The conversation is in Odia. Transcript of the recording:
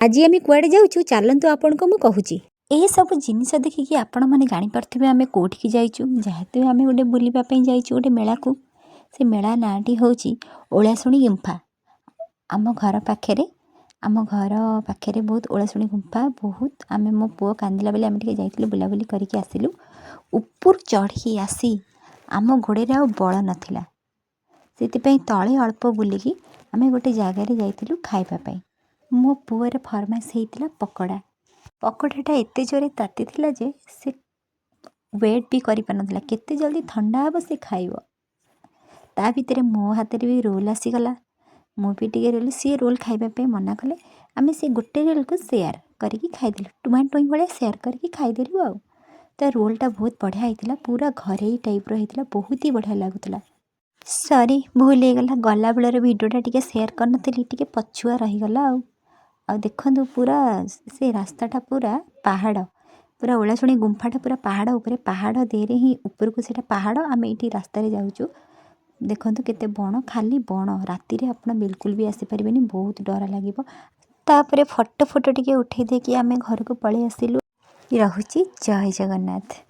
ଆଜି ଆମେ କୁଆଡ଼େ ଯାଉଛୁ, ଚାଲନ୍ତୁ ଆପଣଙ୍କୁ ମୁଁ କହୁଛି। ଏସବୁ ଜିନିଷ ଦେଖିକି ଆପଣମାନେ ଜାଣିପାରୁଥିବେ ଆମେ କେଉଁଠିକି ଯାଇଛୁ। ଯେହେତୁ ଆମେ ଗୋଟେ ବୁଲିବା ପାଇଁ ଯାଇଛୁ ଗୋଟେ ମେଳାକୁ। ସେ ମେଳା ନାଁଟି ହେଉଛି ଓଳାଶୁଣୀ ଗୁମ୍ଫା। ଆମ ଘର ପାଖରେ ବହୁତ ଓଳାଶୁଣୀ ଗୁମ୍ଫା ବହୁତ। ଆମେ ମୋ ପୁଅ କାନ୍ଦିଲା ବୋଲି ଆମେ ଟିକେ ଯାଇଥିଲୁ, ବୁଲାବୁଲି କରିକି ଆସିଲୁ। ଉପରୁ ଚଢ଼ିକି ଆସି ଆମ ଗୋଡ଼ରେ ଆଉ ବଳ ନଥିଲା। ସେଥିପାଇଁ ତଳେ ଅଳ୍ପ ବୁଲିକି ଆମେ ଗୋଟେ ଜାଗାରେ ଯାଇଥିଲୁ ଖାଇବା ପାଇଁ। ମୋ ପୁଅର ଫରମାଇଶ ହେଇଥିଲା ପକୋଡ଼ା। ପକୋଡ଼ାଟା ଏତେ ଜୋରେ ତାତିଥିଲା ଯେ ସେ ୱେଟ୍ ବି କରିପାରୁନଥିଲା, କେତେ ଜଲ୍ଦି ଥଣ୍ଡା ହେବ, ସେ ଖାଇବ। ତା ଭିତରେ ମୋ ହାତରେ ବି ରୋଲ୍ ଆସିଗଲା। ମୁଁ ବି ଟିକେ ରୋଲ୍, ସିଏ ରୋଲ୍ ଖାଇବା ପାଇଁ ମନା କଲେ। ଆମେ ସେ ଗୋଟେ ରୋଲ୍କୁ ସେୟାର କରିକି ଖାଇଦେଲୁ। ଟୁଆଁ ଟୁଇଁ ଭଳିଆ ସେୟାର କରିକି ଖାଇଦେଲୁ। ଆଉ ତା ରୋଲ୍ଟା ବହୁତ ବଢ଼ିଆ ହେଇଥିଲା, ପୁରା ଘରୋଇ ଟାଇପ୍ର ହେଇଥିଲା, ବହୁତ ହି ବଢ଼ିଆ ଲାଗୁଥିଲା। ସରି, ଭୁଲ ହେଇଗଲା, ଗଲାବେଳର ଭିଡ଼ିଓଟା ଟିକେ ସେୟାର କରିନଥିଲି, ଟିକେ ପଛୁଆ ରହିଗଲା। ଆଉ ଦେଖନ୍ତୁ, ପୁରା ସେ ରାସ୍ତାଟା ପୁରା ପାହାଡ଼, ପୁରା ଓଳାଶୁଣୀ ଗୁମ୍ଫାଟା ପୁରା ପାହାଡ଼ ଉପରେ, ପାହାଡ଼ ଦେହରେ ହିଁ ଉପରକୁ ସେଇଟା ପାହାଡ଼। ଆମେ ଏଇଠି ରାସ୍ତାରେ ଯାଉଛୁ। ଦେଖନ୍ତୁ କେତେ ବଣ, ଖାଲି ବଣ। ରାତିରେ ଆପଣ ବିଲକୁଲ ବି ଆସିପାରିବେନି, ବହୁତ ଡର ଲାଗିବ। ତାପରେ ଫଟୋ ଫଟୋ ଟିକେ ଉଠେଇ ଦେଇକି ଆମେ ଘରକୁ ପଳେଇ ଆସିଲୁ। ରହୁଛି, ଜୟ ଜଗନ୍ନାଥ।